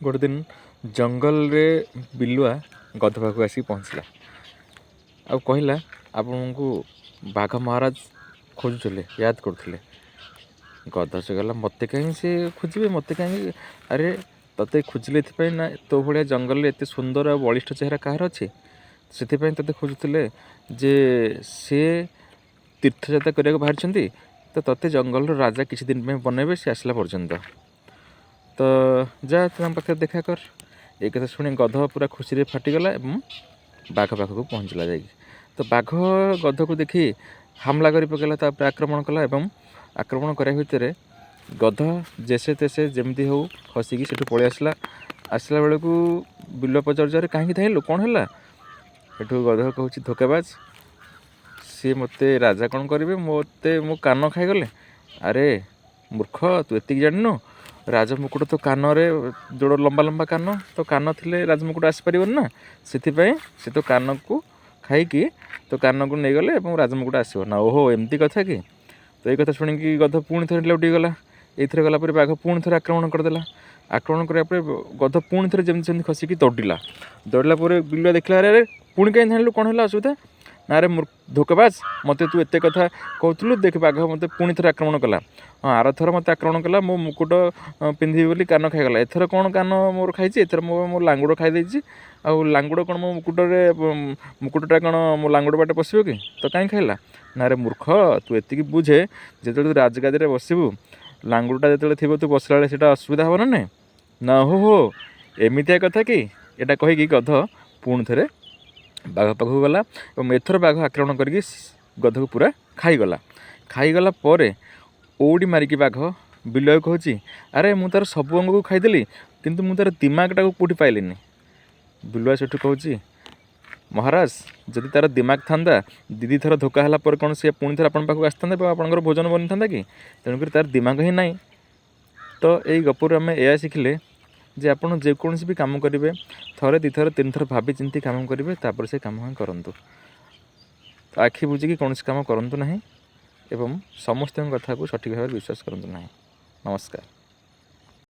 ଗୋଟେ ଦିନ ଜଙ୍ଗଲରେ ବିଲୁଆ ଗଧ ପାଖକୁ ଆସିକି ପହଞ୍ଚିଲା ଆଉ କହିଲା, ଆପଣଙ୍କୁ ବାଘ ମହାରାଜ ଖୋଜୁଥିଲେ, ୟାଦ କରୁଥିଲେ। ଗଧ ସେ କହିଲା, ମୋତେ କାହିଁକି ସେ ଖୋଜିବେ, ମୋତେ କାହିଁକି? ଆରେ, ତୋତେ ଖୋଜିଲେ ଏଥିପାଇଁ ନା, ତୋ ଭଳିଆ ଜଙ୍ଗଲରେ ଏତେ ସୁନ୍ଦର ଆଉ ବଳିଷ୍ଠ ଚେହେରା କାହାର ଅଛି? ସେଥିପାଇଁ ତୋତେ ଖୋଜୁଥିଲେ ଯେ ସେ ତୀର୍ଥଯାତ୍ରା କରିବାକୁ ବାହାରିଛନ୍ତି, ତ ତୋତେ ଜଙ୍ଗଲର ରାଜା କିଛି ଦିନ ପାଇଁ ବନେଇବେ ସେ ଆସିଲା ପର୍ଯ୍ୟନ୍ତ। ତ ଯା, ତାଙ୍କ ପାଖରେ ଦେଖା କର। ଏ କଥା ଶୁଣି ଗଧ ପୁରା ଖୁସିରେ ଫାଟିଗଲା ଏବଂ ବାଘ ପାଖକୁ ପହଞ୍ଚିଲା ଯାଇକି। ତ ବାଘ ଗଧକୁ ଦେଖି ହାମଲା କରି ପକାଇଲା, ତାପରେ ଆକ୍ରମଣ କଲା ଏବଂ ଆକ୍ରମଣ କରିବା ଭିତରେ ଗଧ ଯେସେ ତେସେ ଯେମିତି ହଉ ଖସିକି ସେଠୁ ପଳେଇ ଆସିଲା। ଆସିଲା ବେଳକୁ ବିଲୁଆ ପଚାରୁଛି, ଆରେ, କାହିଁକି ଧାଇଁଲୁ, କ'ଣ ହେଲା? ଏଠୁ ଗଧ କହୁଛି, ଧୋକାବାଜ ସିଏ, ମୋତେ ରାଜା କ'ଣ କରିବେ, ମୋତେ ମୋ କାନ ଖାଇଗଲେ। ଆରେ ମୂର୍ଖ, ତୁ ଏତିକି ଜାଣିନୁ, ରାଜମୁକୁଟ ତୋ କାନରେ ଯୋଡ଼ ଲମ୍ବା ଲମ୍ବା କାନ, ତ କାନ ଥିଲେ ରାଜମୁକୁଟ ଆସିପାରିବନି ନା, ସେଥିପାଇଁ ସେ ତୋ କାନକୁ ଖାଇକି ତୋ କାନକୁ ନେଇଗଲେ ଏବଂ ରାଜମୁକୁଟ ଆସିବ ନା। ଓହୋ, ଏମିତି କଥା କି? ତ ଏଇ କଥା ଶୁଣିକି ଗଧ ପୁଣି ଥରେ ଲେଉଟିକି ଗଲା। ଏଇଥର ଗଲା ପରେ ବାଘ ପୁଣି ଥରେ ଆକ୍ରମଣ କରିଦେଲା। ଆକ୍ରମଣ କରିବା ପରେ ଗଧ ପୁଣି ଥରେ ଯେମିତି ସେମିତି ଖସିକି ଦୌଡ଼ିଲା। ଦୌଡ଼ିଲା ପରେ ବିଲୁଆ ଦେଖିଲା, ଆରେ ଆରେ, ପୁଣି କାହିଁ ଧାଇଁଲୁ, କ'ଣ ହେଲା ଅସୁବିଧା? ନା, ଆରେ ଧୋକାବାଜ, ମୋତେ ତୁ ଏତେ କଥା କହୁଥିଲୁ, ଦେଖ ବାଘ ମୋତେ ପୁଣି ଥରେ ଆକ୍ରମଣ କଲା। ହଁ, ଆରଥର ମୋତେ ଆକ୍ରମଣ କଲା, ମୋ ମୁକୁଟ ପିନ୍ଧିବି ବୋଲି କାନ ଖାଇଗଲା। ଏଥର କ'ଣ କାନ ମୋର ଖାଇଛି? ଏଥର ମୋ ଲାଙ୍ଗୁଡ଼ ଖାଇଦେଇଛି। ଆଉ ଲାଙ୍ଗୁଡ଼ କ'ଣ ମୋ ମୁକୁଟରେ, ମୁକୁଟଟା କ'ଣ ମୋ ଲାଙ୍ଗୁଡ଼ ବାଟେ ପଶିବ କି? ତ କାହିଁ ଖାଇଲା? ନା, ଆରେ ମୂର୍ଖ, ତୁ ଏତିକି ବୁଝେ, ଯେତେବେଳେ ତୁ ରାଜଗାଦିରେ ବସିବୁ, ଲାଙ୍ଗୁଡ଼ଟା ଯେତେବେଳେ ଥିବ ତୁ ବସିଲା ବେଳେ ସେଇଟା ଅସୁବିଧା ହେବ ନା ନାହିଁ? ନା, ହୋ ହୋ, ଏମିତିଆ କଥା କି? ଏଇଟା କହିକି ଗଧ ପୁଣି ଥରେ ବାଘ ପାଖକୁ ଗଲା ଏବଂ ଏଥର ବାଘ ଆକ୍ରମଣ କରିକି ଗଧକୁ ପୁରା ଖାଇଗଲା। ଖାଇଗଲା ପରେ ଉଡ଼ି ମାରିକି ବାଘ ବିଲୁଆକୁ କହୁଛି, ଆରେ, ମୁଁ ତା'ର ସବୁ ଅଙ୍ଗକୁ ଖାଇଦେଲି, କିନ୍ତୁ ମୁଁ ତା'ର ଦିମାଗଟାକୁ କେଉଁଠି ପାଇଲିନି। ବିଲୁଆ ସେଠୁ କହୁଛି, ମହାରାଜ, ଯଦି ତା'ର ଦିମାଗ ଥାନ୍ତା, ଦୁଇ ଥର ଧୋକା ହେଲା ପରେ କ'ଣ ସିଏ ପୁଣି ଥରେ ଆପଣଙ୍କ ପାଖକୁ ଆସିଥାନ୍ତା ଏବଂ ଆପଣଙ୍କର ଭୋଜନ ବନିଥାନ୍ତା କି? ତେଣୁକରି ତା'ର ଦିମାଗ ହିଁ ନାହିଁ। ତ ଏଇ ଗପରୁ ଆମେ ଏଇଆ ଶିଖିଲେ ଯେ ଆପଣ ଯେକୌଣସି ବି କାମ କରିବେ, ଥରେ, ଦୁଇଥର, ତିନିଥର ଭାବି ଚିନ୍ତି କାମ କରିବେ, ତାପରେ ସେ କାମ ହିଁ କରନ୍ତୁ। ତ ଆଖି ବୁଜିକି କୌଣସି କାମ କରନ୍ତୁ ନାହିଁ ଏବଂ ସମସ୍ତଙ୍କ କଥାକୁ ସଠିକ୍ ଭାବରେ ବିଶ୍ୱାସ କରନ୍ତୁ ନାହିଁ। ନମସ୍କାର।